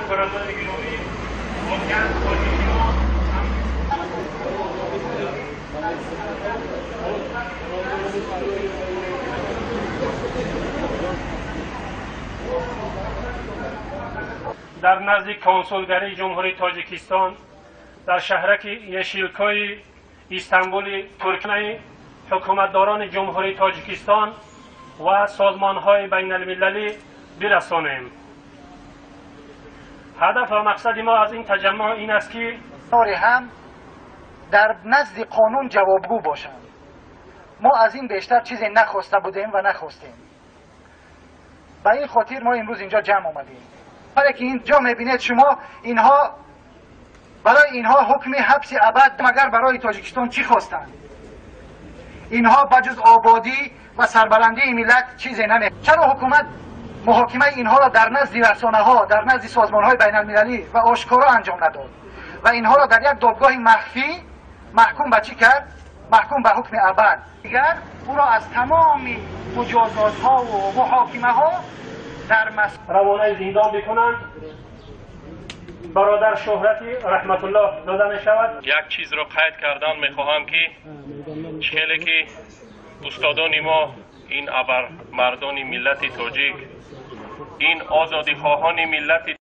Бародари гиромӣ, воқеан тоҷики мо дар назди консулгарии Ҷумҳурии Тоҷикистон дар шаҳраки Ешилкои Истанбули Туркияи ҳукуматдорони Ҷумҳурии Тоҷикистон ва созмонҳои байналмилалӣ бирасонем. Ҳадаф ва мақсади мо аз ин таҷаммӯъ ин аст, ки ҳам дар назди қонун ҷавобгӯ бошанд. Мо аз ин бештар чизе нахоста будем ва нахостем. Ба ин хотир мо имрӯз инҷо ҷамъ омадем. Ҳоле ки инҷо мебинед шумо, инҳо барои инҳо ҳукми ҳабси абад, магар барои Тоҷикистон чӣ хостанд? Инҳо ба ҷуз ободӣ ва сарбаландии миллат чизе наме. Чаро ҳукумат муҳокимаи инҳоро дар назди расонаҳо, дар назди созмонҳои байналмилалӣ ва ошкоро анҷом надод ва инҳоро дар як додгоҳи махфӣ маҳкум ба чӣ кард? Маҳкум ба ҳукми абад. Дигар ӯро аз тамоми муҷозотҳо ва муҳокимаҳо дар равонаи зиндон бикунанд. Бародар Шӯҳрати Раҳматуллоҳ дода мешавад. Як чизро қайд кардан мехоҳам, ки хеле ки устодони мо, ин абармардони миллати тоҷик, ин озодихоҳони миллати